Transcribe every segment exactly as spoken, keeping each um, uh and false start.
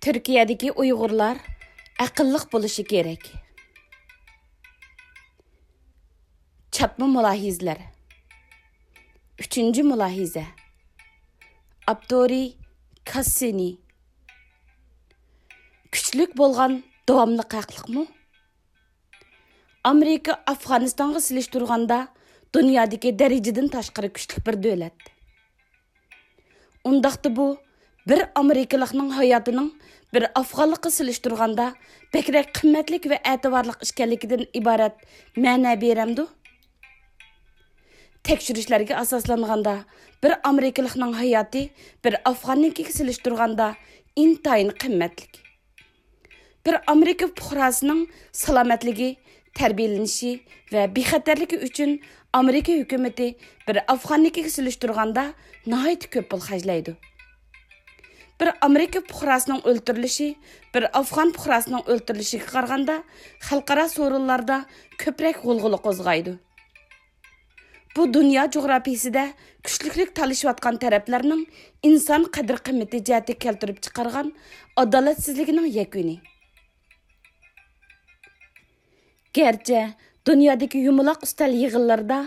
تۈركىيەدىكى ئۇيغۇرلار ئەقىللىق بولۇشى كېرەك. چاتما مۇلاھىزىلەر. ئۈچىنچى مۇلاھىزە. ئاپتورى: كاسسىنى. كۈچلۈك بولغان داۋاملىق ھەقلىقمۇ؟ ئامېرىكا ئافغانىستانغا سېلىشتۇرغاندا دۇنيادىكى دەرىجىدىن تاشقىرى كۈچلۈك بىر دۆلەت. ئۇنداقتا بۇ بىر ئامېرىكىلىقنىڭ ھاياتىنىڭ بىر ئافغانلىققا سېلىشتۇرغاندا بەكرەك قىممەتلىك ۋە ئەتىۋارلىق ئىكەنلىكىدىن ئىبارەت مەنە بېرەمدۇ؟ تەكشۈرۈشلەرگە ئاساسلانغاندا، بىر ئامېرىكىلىقنىڭ ھاياتى بىر ئافغاننىڭكىگە سېلىشتۇرغاندا ئىنتايىن قىممەتلىك. بىر ئامېرىكا پۇقراسىنىڭ سالامەتلىكى، تەربىيەلىنىشى ۋە بىخەتەرلىكى ئۈچۈن ئامېرىكا ھۆكۈمىتى بىر ئافغاننىڭكىگە سېلىشتۇرغاندا ناھايىتى كۆپ پۇل خەجلەيدۇ. بىر ئامېرىكا پۇقراسىنىڭ ئۆلتۈرۈلۈشى بىر ئافغان پۇقراسىنىڭ ئۆلتۈرۈلۈشىگە قارىغاندا خەلقئارا سورۇنلاردا كۆپرەك غۇلغۇلا قوزغايدۇ. بۇ دۇنيا جۇغراپىيىسىدە كۈچلۈكلۈك تالىشىۋاتقان تەرەپلەرنىڭ ئىنسان قەدىر-قىممىتى جەھەتتە كەلتۈرۈپ چىقارغان ئادالەتسىزلىكىنىڭ يەكۈنى. گەرچە دۇنيادىكى يۇمىلاق ئۈستەل يىغىنلىرىدا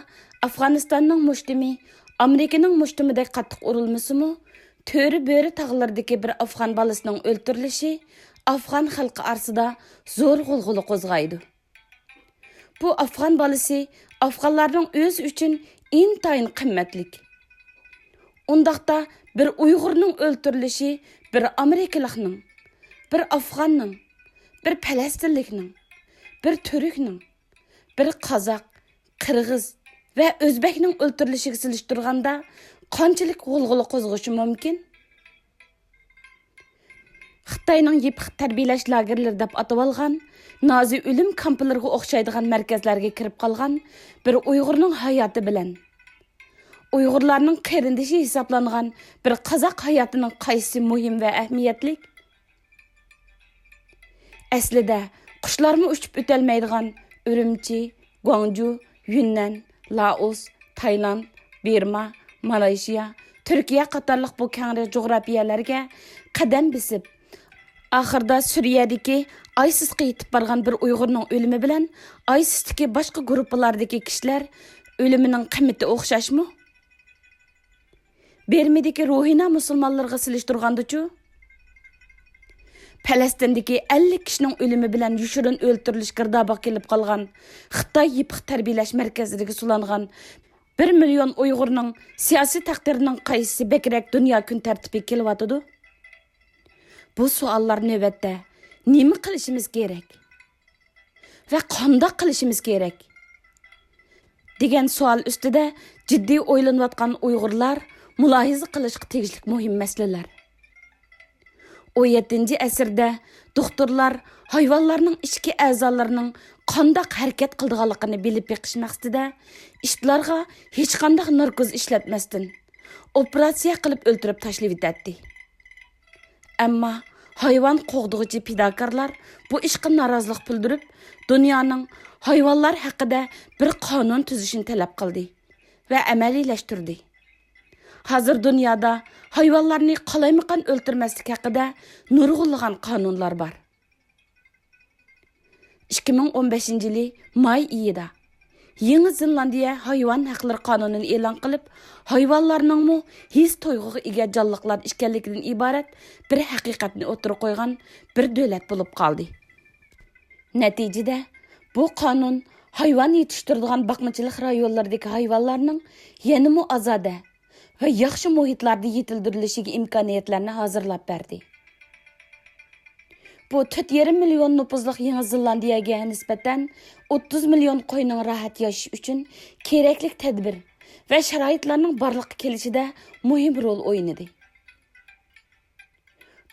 ئافغانىستاننىڭ مۇشتۇمى ئامېرىكىنىڭ مۇشتۇمىدەك قاتتىق ئۇرۇلمىسىمۇ، تۆرە بۆرە تاغلىرىدىكى بىر ئافغان بالىسىنىڭ ئۆلتۈرۈلۈشى ئافغان خەلقى ئارىسىدا زور غۇلغۇلا قوزغايدۇ. بۇ ئافغان بالىسى ئافغانلارنىڭ ئۆزى ئۈچۈن ئىنتايىن قىممەتلىك. ئۇنداقتا بىر ئۇيغۇرنىڭ ئۆلتۈرۈلۈشى بىر ئامېرىكىلىقنىڭ، بىر ئافغاننىڭ، بىر پەلەستىنلىكنىڭ، بىر تۈركنىڭ، بىر قازاق، قىرغىز ۋە ئۆزبەكنىڭ ئۆلتۈرۈلۈشىگە سېلىشتۇرغاندا قانچىلىك غۇلغۇلا قوزغىشى مۇمكىن؟ خىتاينىڭ يېپىق تەربىيەلەش لاگېرلىرى دەپ ئاتىۋالغان نازى ئۆلۈم كامپلىرىغا ئوخشايدىغان مەركەزلەرگە كىرىپ قالغان بىر ئۇيغۇرنىڭ ھاياتى بىلەن ئۇيغۇرلارنىڭ قېرىندىشى ھېسابلانغان بىر قازاق ھاياتىنىڭ قايسىسى مۇھىم ۋە ئەھمىيەتلىك؟ ئەسلىدە قۇشلارمۇ ئۇچۇپ ئۆتەلمەيدىغان ئۈرۈمچى، گۇاڭجۇ، يۈننەن، لائوس، تايلاند، بىرما، مالايشىيا، تۈركىيە قاتارلىق بۇ كەڭرى جۇغراپىيەلەرگە قەدەم بېسىپ، ئاخىرىدا سۈرىيەدىكى ئايسىسقا يېتىپ بارغان بىر ئۇيغۇرنىڭ ئۆلۈمى بىلەن ئايسىستىكى باشقا گۇرۇپپىلاردىكى كىشىلەر ئۆلۈمىنىڭ قىممىتى ئوخشاشمۇ؟ بىرمىدىكى روھىنا مۇسۇلمانلىرىغا سېلىشتۇرغاندىچۇ؟ پەلەستىندىكى ئەللىك كىشىنىڭ ئۆلۈمى بىلەن يوشۇرۇن ئۆلتۈرۈلۈش گىردابىغا كېلىپ قالغان خىتاي يېپىق تەربىيەلەش مەركەزلىرىگە سولانغان بىر مىليون ئۇيغۇرنىڭ سىياسىي تەقدىرىنىڭ قايسىسى بەكرەك دۇنيا كۈن تەرتىپىگە كېلىۋاتىدۇ؟ بۇ سوئاللار نۆۋەتتە نېمە قىلىشىمىز كېرەك؟ ۋە قانداق قىلىشىمىز كېرەك؟ دېگەن سوئال ئۈستىدە جىددىي ئويلىنىۋاتقان ئۇيغۇرلار مۇلاھىزە قىلىشقا تېگىشلىك مۇھىم مەسىلىلەر. ئون يەتتىنچى ئەسىردە دوختۇرلار ھايۋانلارنىڭ ئىچكى ئەزالىرىنىڭ قانداق ھەرىكەت قىلىدىغانلىقىنى بىلىپ بېقىش مەقسىتىدە ئىتلارغا ھېچقانداق ناركوز ئىشلەتمەستىن، ئوپېراتسىيە قىلىپ ئۆلتۈرۈپ تاشلىۋېتەتتى. ئەمما ھايۋان قوغدىغۇچى پىداكارلار بۇ ئىشقا نارازىلىق بىلدۈرۈپ، دۇنيانىڭ ھايۋانلار ھەققىدە بىر قانۇن تۈزۈشىنى تەلەپ قىلدى ۋە ئەمەلىيلەشتۈردى. ھازىر دۇنيادا ھايۋانلارنى قالايمىقان ئۆلتۈرمەسلىك ھەققىدە نۇرغۇنلىغان قانۇنلار بار. ئىككى مىڭ ئون بەشىنچى يىلى ماي ئېيىدا يېڭى زېلاندىيە ھايۋان ھەقلىرى قانۇنىنى ئېلان قىلىپ، ھايۋانلارنىڭمۇ ھېس تۇيغۇغا ئىگە جانلىقلار ئىكەنلىكىدىن ئىبارەت بىر ھەقىقەتنى ئوتتۇرىغا قويغان بىر دۆلەت بولۇپ قالدى. نەتىجىدە، بۇ قانۇن ھايۋان يېتىشتۈرىدىغان باقمىچىلىق رايونلىرىدىكى ھايۋانلارنىڭ يەنىمۇ ئازادە ۋە ياخشى مۇھىتلاردا يېتىلدۈرۈلۈشىگە ئىمكانىيەتلەرنى ھازىرلاپ بەردى. بۇ تۆت يېرىم مىليون نوپۇزلۇق يېڭى زېلاندىيەگە نىسبەتەن ئوتتۇز مىليون قوينىڭ راھەت ياشىشى ئۈچۈن كېرەكلىك تەدبىر ۋە شارائىتلارنىڭ بارلىققا كېلىشىدە مۇھىم رول ئوينىدى.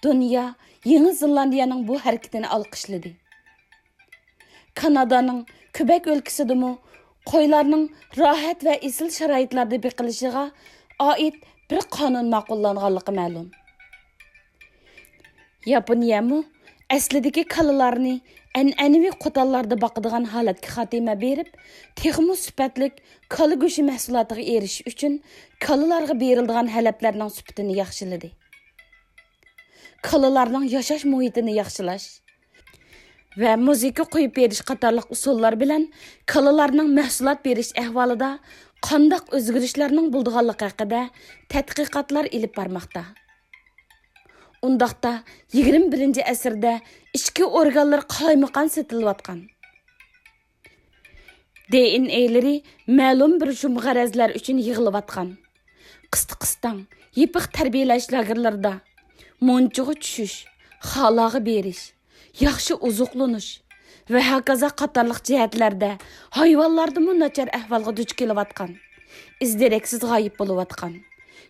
دۇنيا يېڭى زېلاندىيەنىڭ بۇ ھەرىكىتىنى ئالقىشلىدى. كانادانىڭ كۈبەك ئۆلكىسىدىمۇ قويلارنىڭ راھەت ۋە ئېسىل شارائىتلاردا بېقىلىشىغا ئائىت بىر قانۇن ماقۇللانغانلىقى مەلۇم. ياپونىيەمۇ ئەسلىدىكى كالىلارنى ئەنئەنىۋى قوتانلاردا باقىدىغان ھالەتكە خاتىمە بېرىپ، تېخىمۇ سۈپەتلىك كالا گۆشى مەھسۇلاتىغا ئېرىشىش ئۈچۈن كالىلارغا بېرىلىدىغان ھەلەپلەرنىڭ سۈپىتىنى ياخشىلىدى. كالىلارنىڭ ياشاش مۇھىتىنى ياخشىلاش ۋە مۇزىكا قويۇپ بېرىش قاتارلىق ئۇسۇللار بىلەن كالىلارنىڭ مەھسۇلات بېرىش ئەھۋالىدا قانداق ئۆزگىرىشلەرنىڭ بولىدىغانلىقى ھەققىدە تەتقىقاتلار ئېلىپ بارماقتا. ئۇنداقتا، يىگىرمە بىرىنچى ئەسىردە ئىچكى ئورگانلىرى قالايمىقان سېتىلىۋاتقان، دى ئېن ئېيلىرى مەلۇم بىر شۇم غەرەزلەر ئۈچۈن يىغىلىۋاتقان، قىستى-قىستاڭ، يېپىق تەربىيەلەش لاگېرلىرىدا، مۇنچىغا چۈشۈش، خالاغا بېرىش، ياخشى ئوزۇقلىنىش ۋە ھاكازا قاتارلىق جەھەتلەردە ھايۋانلاردىمۇ ناچار ئەھۋالغا دۇچ كېلىۋاتقان، ئىز دېرەكسىز غايىب بولۇۋاتقان،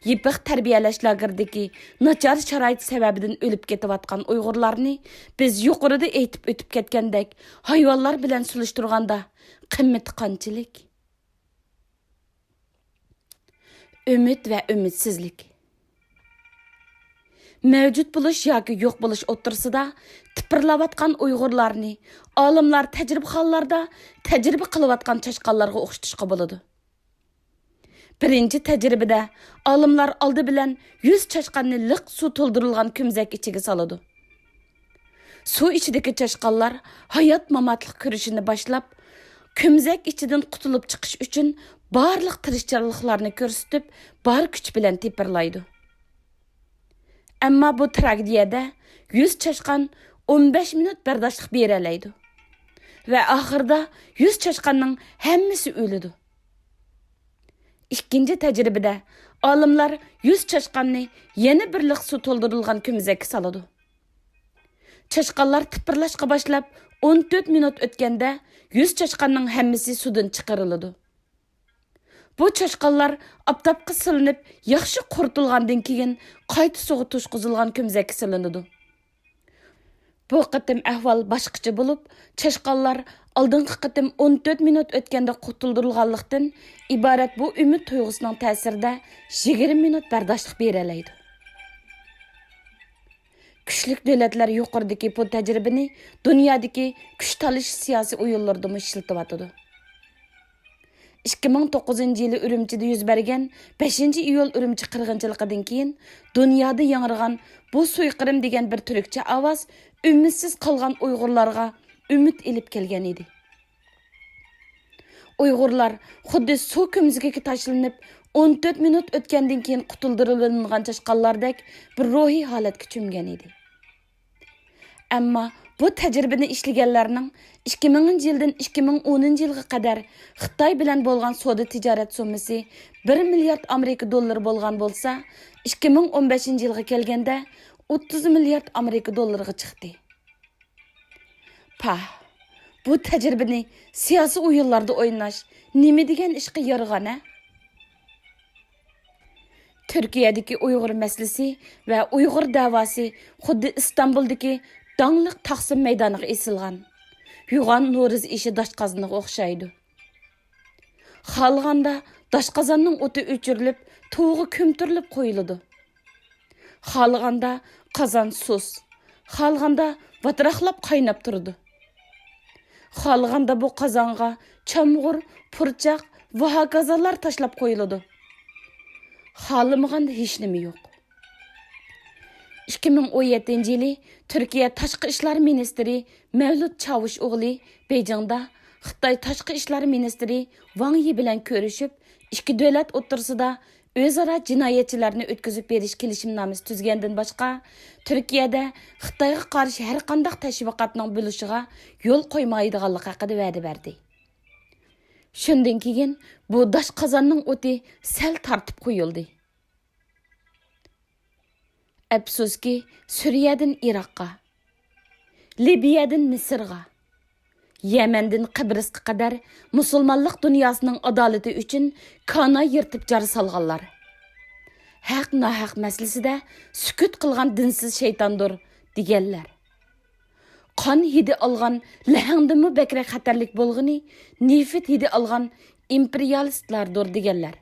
يېپىق تەربىيەلەش لاگېرىدىكى ناچار شارائىت سەۋەبىدىن ئۆلۈپ كېتىۋاتقان ئۇيغۇرلارنى بىز يۇقىرىدا ئېيتىپ ئۆتۈپ كەتكەندەك ھايۋانلار بىلەن سېلىشتۇرغاندا قىممىتى قانچىلىك؟ ئۈمىد ۋە ئۈمىدسىزلىك. مەۋجۇت بولۇش ياكى يوق بولۇش ئوتتۇرىسىدا تىپىرلاۋاتقان ئۇيغۇرلارنى ئالىملار تەجرىبىخانىلاردا تەجرىبە قىلىۋاتقان چاشقانلارغا ئوخشىتىشقا بولىدۇ. بىرىنچى تەجرىبىدە ئالىملار ئالدى بىلەن يۈز چاشقاننى لىق سۇ تولدۇرۇلغان كۈمزەك ئىچىگە سالىدۇ. سۇ ئىچىدىكى چاشقانلار ھايات-ماماتلىق كۈرىشىنى باشلاپ، كۈمزەك ئىچىدىن قۇتۇلۇپ چىقىش ئۈچۈن بارلىق تىرىشچانلىقلارنى كۆرسىتىپ، بار كۈچ بىلەن تىپىرلايدۇ. ئەمما بۇ تراگېدىيەدە يۈز چاشقان ئون بەش مىنۇت بەرداشلىق بېرەلەيدۇ ۋە ئاخىرىدا يۈز چاشقاننىڭ ھەممىسى ئۆلىدۇ. ئىككىنچى تەجرىبىدە ئالىملار يۈز چاشقاننى يەنە بىر لىق سۇ تولدۇرۇلغان كۈمزەككە سالىدۇ. چاشقانلار تىپىرلاشقا باشلاپ، ئون تۆت مىنۇت ئۆتكەندە يۈز چاشقاننىڭ ھەممىسى سۇدىن چىقىرىلىدۇ. بۇ چاشقانلار ئاپتاپقا سېلىنىپ، ياخشى قۇرۇتۇلغاندىن كېيىن، قايتا سۇغا توشقۇزۇلغان كۈمزەككە سېلىنىدۇ. بۇ قېتىم ئەھۋال باشقىچە بولۇپ، چاشقانلار ئالدىنقى قېتىم ئون تۆت مىنۇت ئۆتكەندە قۇتۇلدۇرۇلغانلىقتىن ئىبارەت بۇ ئۈمىد تۇيغۇسىنىڭ تەسىرىدە يىگىرمە مىنۇت بەرداشلىق بېرەلەيدۇ. كۈچلۈك دۆلەتلەر يۇقىرىدىكى بۇ تەجرىبىنى دۇنيادىكى كۈچ تالىشىش سىياسىي ئويۇنلىرىدىمۇ ئىشلىتىۋاتىدۇ. ئىككى مىڭ توققۇزىنچى يىلى ئۈرۈمچىدە يۈز بەرگەن بەشىنچى ئىيۇل ئۈرۈمچى قىرغىنچىلىقىدىن كېيىن دۇنيادا ياڭرىغان بۇ سويقىرىم دېگەن بىر تۈركچە ئاۋاز ئۈمىدسىز قالغان ئۇيغۇرلارغا ئۈمىد ئېلىپ كەلگەن ئىدى. ئۇيغۇرلار خۇددى سۇ كۈمزىكىگە تاشلىنىپ، ئون تۆت مىنۇت ئۆتكەندىن كېيىن قۇتۇلدۇرۇۋېلىنغان چاشقانلاردەك بىر روھىي ھالەتكە چۆمگەن ئىدى. ئەمما بۇ تەجرىبىنى ئىشلىگەنلەرنىڭ ئىككى مىڭىنچى يىلدىن ئىككى مىڭ ئونىنچى يىلغا قەدەر خىتاي بىلەن بولغان سودا تىجارەت سوممىسى بىر مىليارد ئامېرىكا دوللىرى بولغان بولسا، ئىككى مىڭ ئون بەشىنچى يىلغا كەلگەندە ئوتتۇز مىليارد ئامېرىكا دوللىرىغا چىقتى. پاھ، بۇ تەجرىبىنى سىياسىي ئويۇنلاردا ئويناش نېمە دېگەن ئىشقا يارىغان ھە؟ تۈركىيەدىكى ئۇيغۇر مەسىلىسى ۋە ئۇيغۇر دەۋاسى خۇددى ئىستانبۇلدىكى داڭلىق تاقسىم مەيدانىغا ئېسىلغان يوغان نورۇز ئېشى داشقازىنىغا ئوخشايدۇ. خالىغاندا داشقازاننىڭ ئوتى ئۆچۈرۈلۈپ، تۇۋىغا كۆمتۈرۈلۈپ قويۇلىدۇ. خالىغاندا قازان سۇس، خالىغاندا ۋاتراقلاپ قايناپ تۇرىدۇ. خالىغاندا بۇ قازانغا چامغۇر، پۇرچاق ۋە ھاكازالار تاشلاپ قويۇلىدۇ. خالىمىغاندا ھېچنېمە يوق. ئىككى مىڭ ئون يەتتىنچى يىلى تۈركىيە تاشقى ئىشلار مىنىستىرى مەۋلۇت چاۋۇش ئوغلى بېيجىڭدا خىتاي تاشقى ئىشلار مىنىستىرى ۋاڭ يى بىلەن كۆرۈشۈپ، ئىككى دۆلەت ئوتتۇرىسىدا ئۆزئارا جىنايەتچىلەرنى ئۆتكۈزۈپ بېرىش كېلىشىمنامىسى تۈزگەندىن باشقا، تۈركىيەدە خىتايغا قارشى ھەرقانداق تەشۋىقاتنىڭ بولۇشىغا يول قويمايدىغانلىقى ھەققىدە ۋەدە بەردى. شۇندىن كېيىن بۇ داش قازاننىڭ ئوتى سەل تارتىپ قويۇلدى. ئەپسۇسكى، سۈرىيەدىن ئىراققا، لىبىيەدىن مىسىرغا، يەمەندىن قىبرىسقا قەدەر مۇسۇلمانلىق دۇنياسىنىڭ ئادالىتى ئۈچۈن كاناي يىرتىپ جار سالغانلار، ھەق-ناھەق مەسىلىسىدە سۈكۈت قىلغان دىنسىز شەيتاندۇر دېگەنلەر، قان ھىدى ئالغان لەھەڭدىنمۇ بەكرەك خەتەرلىك بولغىنى نېفىت ھىدى ئالغان ئىمپېرىيالىستلاردۇر دېگەنلەر،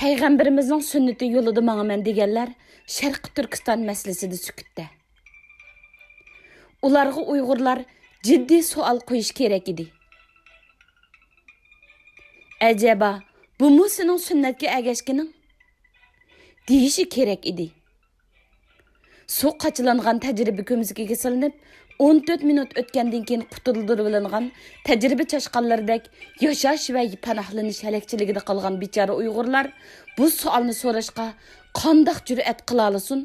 پەيغەمبىرىمىزنىڭ سۈننىتى يولىدا ماڭىمەن دېگەنلەر شەرقىي تۈركىستان مەسىلىسىدە سۈكۈتتە. ئۇلارغا ئۇيغۇرلار جىددىي سوئال قويۇشى كېرەك ئىدى. ئەجەبا، بۇمۇ سېنىڭ سۈننەتكە ئەگەشكىنىڭ؟ دېيىشى كېرەك ئىدى. سۇ قاچىلانغان تەجرىبە كۈمزىكىگە سېلىنىپ، ئون تۆت مىنۇت ئۆتكەندىن كېيىن قۇتۇلدۇرۇۋېلىنغان تەجرىبە چاشقانلىرىدەك ياشاش ۋە پاناھلىنىش ھەلەكچىلىكىدە قالغان بىچارە ئۇيغۇرلار بۇ سوئالنى سوراشقا قانداق جۈرئەت قىلالىسۇن؟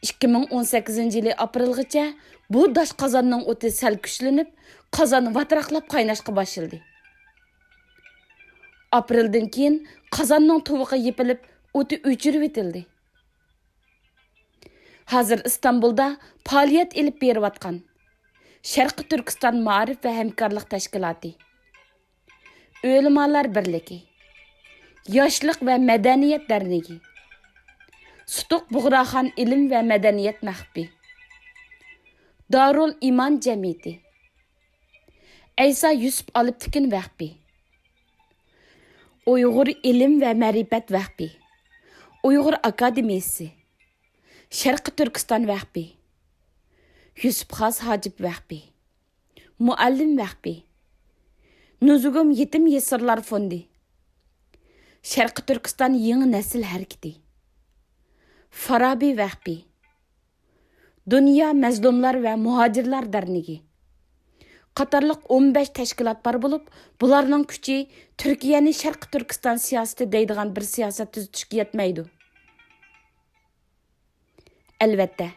ئىككى مىڭ ئون سەككىزىنچى يىلى ئاپرېلغىچە بۇ داش قازاننىڭ ئوتى سەل كۈچلىنىپ، قازان ۋاتراقلاپ قايناشقا باشلىدى. ئاپرېلدىن كېيىن قازاننىڭ تۇۋىقى يېپىلىپ، ئوتى ئۆچۈرۈۋېتىلدى. ھازىر ئىستانبۇلدا پائالىيەت ئېلىپ بېرىۋاتقان شەرقىي تۈركىستان مائارىپ ۋە ھەمكارلىق تەشكىلاتى، ئۆلىمالار بىرلىكى، ياشلىق ۋە مەدەنىيەت دەرنىكى، سۇتۇق بۇغراخان ئىلىم ۋە مەدەنىيەت مەخپى، دارۇل ئىمان جەمئىيىتى، ئەيسا يۈسۈپ ئالپتېكىن ۋەخپى، ئۇيغۇر ئىلىم ۋە مەرىپەت ۋەخپى، ئۇيغۇر ئاكادېمىيىسى، شەرقىي تۈركىستان ۋەخپى، يۈسۈپ خاس ھاجىپ ۋەخپى، مۇئەللىم ۋەخپى، نۇزۇگۇم يېتىم يېسىرلار فوندى، شەرقىي تۈركىستان يېڭى نەسىل ھەرىكىتى، فارابى ۋەخپى، دۇنيا مەزلۇملار ۋە مۇھاجىرلار دەرنىكى قاتارلىق ئون بەش تەشكىلات بار بولۇپ، بۇلارنىڭ كۈچى تۈركىيەنى شەرقىي تۈركىستان سىياسىتى دەيدىغان بىر سىياسەت تۈزۈتۈشكە يەتمەيدۇ. ئەلۋەتتە،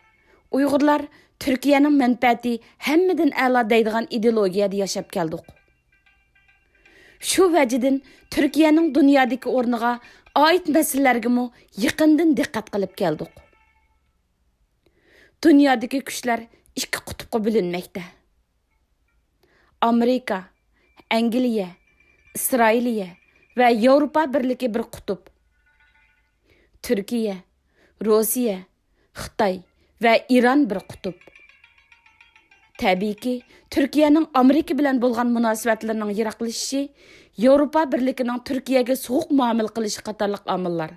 ئۇيغۇرلار تۈركىيەنىڭ مەنپەئەتى ھەممىدىن ئەلا دەيدىغان ئىدېئولوگىيەدە ياشاپ كەلدۇق. شۇ ۋەجىدىن تۈركىيەنىڭ دۇنيادىكى ئورنىغا ئائىت مەسىلىلەرگىمۇ يېقىندىن دىققەت قىلىپ كەلدۇق. دۇنيادىكى كۈچلەر ئىككى قۇتۇپقا بۆلۈنمەكتە. ئامېرىكا، ئەنگلىيە، ئىسرائىلىيە ۋە ياۋروپا بىرلىكى بىر قۇتۇپ. تۈركىيە، روسىيە، خىتاي ۋە ئىران بىر قۇتۇپ. تەبىئىيكى، تۈركىيەنىڭ ئامېرىكا بىلەن بولغان مۇناسىۋەتلىرىنىڭ يىراقلىشىشى ياۋروپا بىرلىكىنىڭ تۈركىيەگە سوغۇق مۇئامىلە قىلىشى قاتارلىق ئامىللار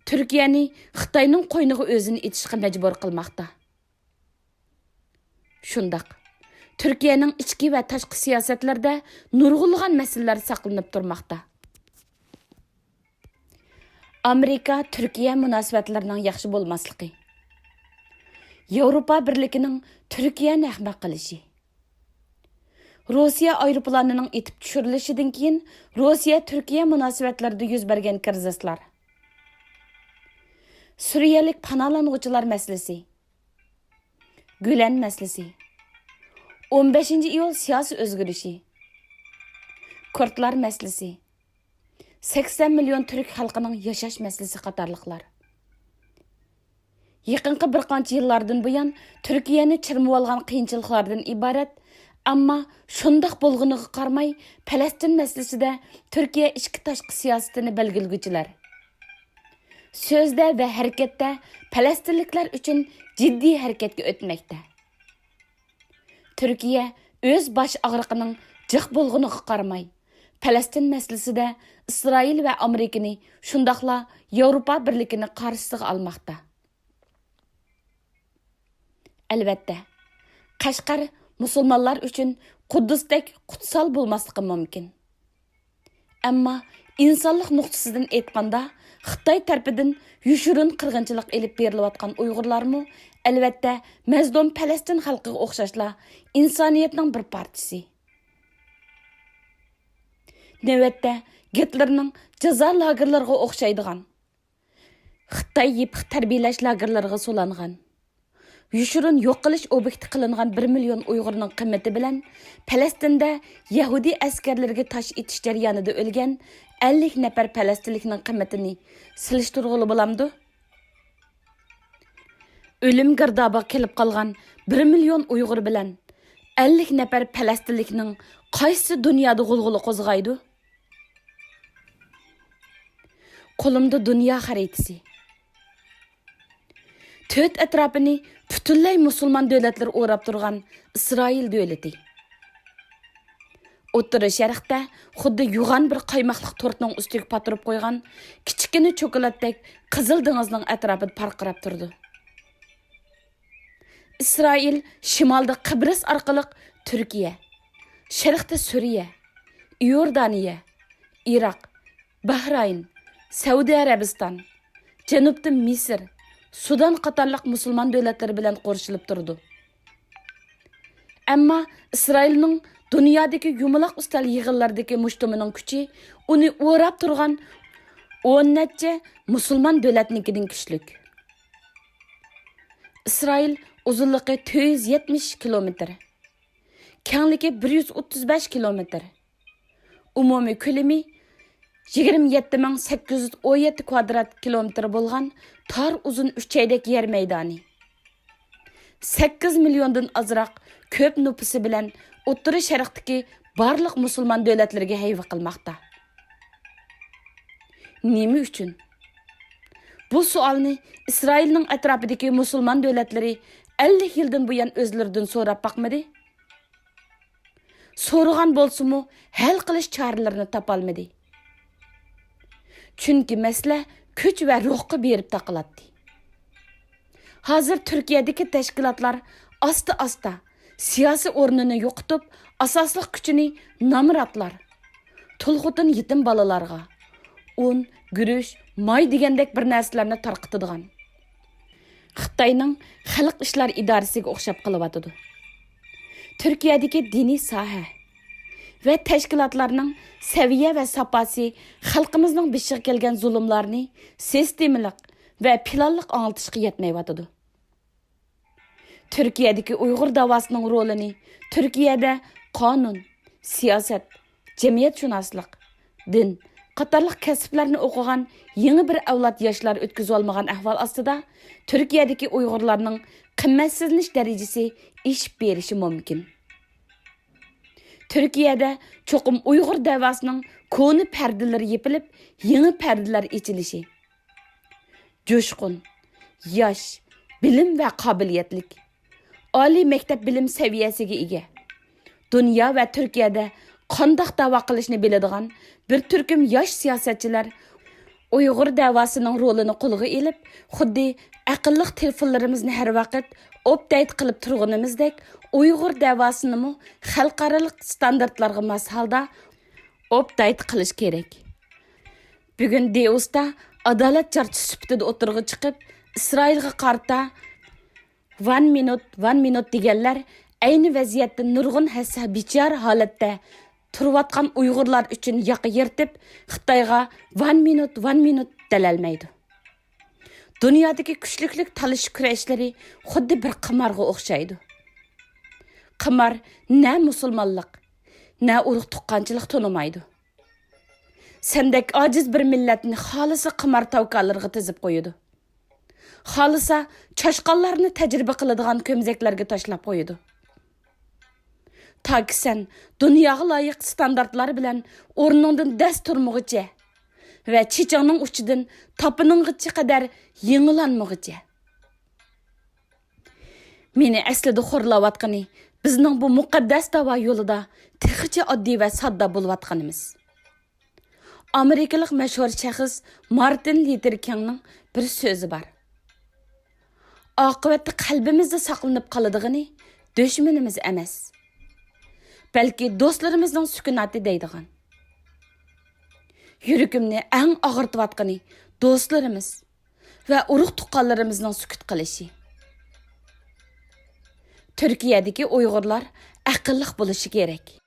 تۈركىيەنى خىتاينىڭ قوينىغا ئۆزىنى ئېتىشقا مەجبۇر قىلماقتا. شۇنداق، تۈركىيەنىڭ ئىچكى ۋە تاشقى سىياسەتلىرىدە نۇرغۇنلىغان مەسىلىلەر ساقلىنىپ تۇرماقتا. ئامېرىكا تۈركىيە مۇناسىۋەتلىرىنىڭ ياخشى بولماسلىقى، ياۋروپا بىرلىكىنىڭ تۈركىيەنى ئەخمەق قىلىشى، روسىيە ئايروپىلانىنىڭ ئېتىپ چۈشۈرۈلۈشىدىن كېيىن روسىيە تۈركىيە مۇناسىۋەتلىرىدە يۈز بەرگەن كىرىزىسلار، سۈرىيەلىك پاناھلانغۇچىلار مەسىلىسى، گۈلەن مەسىلىسى، ئون بەشىنچى ئىيۇل سىياسىي ئۆزگىرىشى، كۇردلار مەسىلىسى، سەكسەن مىليون تۈرك خەلقىنىڭ ياشاش مەسىلىسى قاتارلىقلار. يېقىنقى بىر قانچە يىللاردىن بۇيان تۈركىيەنى چىرمىۋالغان قىيىنچىلىقلاردىن ئىبارەت، ئەمما شۇنداق بولغىنىغا قارىماي، پەلەستىن مەسىلىسىدە تۈركىيە ئىچكى تاشقى سىياسىتىنى بەلگىلىگۈچىلەر سۆزدە ۋە ھەرىكەتتە پەلەستىنلىكلەر ئۈچۈن جىددىي ھەرىكەتكە ئۆتمەكتە. تۈركىيە ئۆز باش ئاغرىقىنىڭ جىق بولغىنىغا قارىماي، پەلەستىن مەسىلىسىدە ئىسرائىل ۋە ئامېرىكىنى، شۇنداقلا ياۋروپا بىرلىكىنى قارشىسىغا ئالماقتا. ئەلۋەتتە، قەشقەر مۇسۇلمانلار ئۈچۈن قۇددۇستەك قۇتسال بولماسلىقى مۇمكىن. ئەمما ئىنسانلىق نۇقتىسىدىن ئېيتقاندا، خىتاي تەرىپىدىن يوشۇرۇن قىرغىنچىلىق ئېلىپ بېرىلىۋاتقان ئۇيغۇرلارمۇ، ئەلۋەتتە، مەزلۇم پەلەستىن خەلقىگە ئوخشاشلا ئىنسانىيەتنىڭ بىر پارچىسى. نۆۋەتتە، گىتلېرنىڭ جازا لاگېرلىرىغا ئوخشايدىغان، خىتاي يېپىق تەربىيەلەش لاگېرلىرىغا سولانغان، يوشۇرۇن يوق قىلىش ئوبيېكتى قىلىنغان بىر مىليون ئۇيغۇرنىڭ قىممىتى بىلەن پەلەستىندە يەھۇدىي ئەسكەرلىرىگە تاش ئېتىش جەريانىدا ئۆلگەن ئەللىك نەپەر پەلەستىنلىكنىڭ قىممىتىنى سېلىشتۇرغىلى بولامدۇ؟ ئۆلۈم گىردابىغا كېلىپ قالغان بىر مىليون ئۇيغۇر بىلەن ئەللىك نەپەر پەلەستىنلىكنىڭ قايسىسى دۇنيادا غۇلغۇلا قوزغايدۇ؟ قولۇمدا دۇنيا خەرىتىسى. تۆت ئەتراپىنى پۈتۈنلەي مۇسۇلمان دۆلەتلىرى ئوراپ تۇرغان ئىسرائىل دۆلىتى. ئوتتۇرا شەرقتە خۇددى يوغان بىر قايماقلىق تورتنىڭ ئۈستىگە پاتۇرۇپ قويغان كىچىككىنە چوكىلاتتەك قىزىل دېڭىزنىڭ ئەتراپىدا پارقىراپ تۇرىدۇ. ئىسرائىل شىمالدا قىبرىس ئارقىلىق تۈركىيە، شەرقتە سۈرىيە، ئىئوردانىيە، ئىراق، بەھرەين، سەئۇدى ئەرەبىستان، جەنۇبتىن مىسىر، سۇدان قاتارلىق مۇسۇلمان دۆلەتلىرى بىلەن قورشىلىپ تۇرىدۇ. ئەمما ئىسرائىلنىڭ دۇنيادىكى يۇمىلاق ئۈستەل يىغىنلىرىدىكى مۇشتۇمىنىڭ كۈچى ئۇنى ئوراپ تۇرغان ئون نەچچە مۇسۇلمان دۆلەتنىڭكىدىن كۈچلۈك. ئىسرائىل ئۇزۇنلۇقى تۆت يۈز يەتمىش كىلومېتىر، كەڭلىكى بىر يۈز ئوتتۇز بەش كىلومېتىر، ئومۇمىي كۆلىمى يىگىرمە يەتتە مىڭ سەككىز يۈز ئون يەتتە كۋادرات كىلومېتىر بولغان تار ئۇزۇن ئۈچەيدەك يەر مەيدانى، سەككىز مىليوندىن ئازراق كۆپ نوپۇسى بىلەن ئوتتۇرا شەرقتىكى بارلىق مۇسۇلمان دۆلەتلىرىگە ھەيۋە قىلماقتا. نېمە ئۈچۈن؟ بۇ سوئالنى ئىسرائىلنىڭ ئەتراپىدىكى مۇسۇلمان دۆلەتلىرى ئەللىك يىلدىن بۇيان ئۆزلىرىدىن سوراپ باقمىدى. سورىغان بولسىمۇ، ھەل قىلىش چارىلىرىنى تاپالمىدى. چۈنكى مەسىلە كۈچ ۋە روھقا بېرىپ تاقىلاتتى. ھازىر تۈركىيەدىكى تەشكىلاتلار ئاستا-ئاستا سىياسىي ئورنىنى يوقىتىپ، ئاساسلىق كۈچىنى نامراتلار، تۇل خوتۇن يېتىم بالىلارغا ئۇن، گۈرۈچ، ماي دېگەندەك بىر نەرسىلەرنى تارقىتىدىغان خىتاينىڭ خەلق ئىشلار ئىدارىسىگە ئوخشاپ قېلىۋاتىدۇ. تۈركىيەدىكى دىنىي ساھە ۋە تەشكىلاتلارنىڭ سەۋىيە ۋە ساپاسى خەلقىمىزنىڭ بېشىغا كەلگەن زۇلۇملارنى سىستېمىلىق ۋە پىلانلىق ئاڭلىتىشقا يەتمەيۋاتىدۇ. تۈركىيەدىكى ئۇيغۇر داۋاسىنىڭ رولىنى تۈركىيەدە قانۇن، سىياسەت، جەمئىيەتشۇناسلىق، دىن قاتارلىق كەسىپلەرنى ئوقۇغان يېڭى بىر ئەۋلاد ياشلار ئۆتكۈزۈۋالمىغان ئەھۋال ئاستىدا، تۈركىيەدىكى ئۇيغۇرلارنىڭ قىممەتسىزلىنىش دەرىجىسى ئېشىپ بېرىشى مۇمكىن. تۈركىيەدە چوقۇم ئۇيغۇر دەۋاسىنىڭ كونا پەردىلىرى يېپىلىپ، يېڭى پەردىلەر ئېچىلىشى، جۇشقۇن، ياش، بىلىم ۋە قابىلىيەتلىك، ئالىي مەكتەپ بىلىم سەۋىيەسىگە ئىگە، دۇنيا ۋە تۈركىيەدە قانداق دەۋا قىلىشنى بىلىدىغان بىر تۈركۈم ياش سىياسەتچىلەر ئۇيغۇر دەۋاسىنىڭ رولىنى قولغا ئېلىپ، خۇددى ئەقىللىق تېلېفونلىرىمىزنى ھەر ۋاقىت ئاپدېيت قىلىپ تۇرغىنىمىزدەك، ئۇيغۇر دەۋاسىنىمۇ خەلقئارالىق ستاندارتلارغا ماس ھالدا ئاپدېيت قىلىش كېرەك. بۈگۈن دېئۇستا ئادالەت جارچىسى سۈپىتىدە ئوتتۇرىغا چىقىپ، ئىسرائىلغا قارىتا ۋان مىنۇت، ۋان مىنۇت دېگەنلەر ئەينى ۋەزىيەتتە نۇرغۇن ھەسسە بىچارە ھالەتتە تۇرۇۋاتقان ئۇيغۇرلار ئۈچۈن ياقا يىرتىپ، خىتايغا ۋان مىنۇت، ۋان مىنۇت دېلەلمەيدۇ. دۇنيادىكى كۈچلۈكلۈك تالىشىش كۈرەشلىرى خۇددى بىر قىمارغا ئوخشايدۇ. قىمار نە مۇسۇلمانلىق، نە ئۇرۇق تۇغقانچىلىق تونۇمايدۇ. سەندەك ئاجىز بىر مىللەتنى خالىسا قىمار تاۋكارلىرىغا تىزىپ قويىدۇ. خالىسا چاشقانلارنى تەجرىبە قىلىدىغان كۆمزەكلەرگە تاشلاپ قويىدۇ. تاكى سەن دۇنياغا لايىق ستاندارتلار بىلەن ئورنۇڭدىن دەس تۇرمىغۇچە ۋە چېچىڭنىڭ ئۇچىدىن تاپىنىڭغىچە قەدەر يېڭىلانمىغۇچە. مېنى ئەسلىدە خورلاۋاتقىنى بىزنىڭ بۇ مۇقەددەس داۋا يولىدا تېخىچە ئاددىي ۋە ساددا بولۇۋاتقىنىمىز. ئامېرىكىلىق مەشھۇر شەخس مارتىن ليۇتېر كىڭنىڭ بىر سۆزى بار. ئاقىۋەتتە قەلبىمىزدە ساقلىنىپ قالىدىغىنى دۈشمىنىمىز ئەمەس، بەلكى دوستلىرىمىزنىڭ سۈكۈناتى دەيدىغان. يۈرىكىمنى ئەڭ ئاغرىتىۋاتقىنى دوستلىرىمىز ۋە ئۇرۇق-تۇغقانلىرىمىزنىڭ سۈكۈت قىلىشى. تۈركىيەدىكى ئۇيغۇرلار ئەقىللىق بولۇشى كېرەك.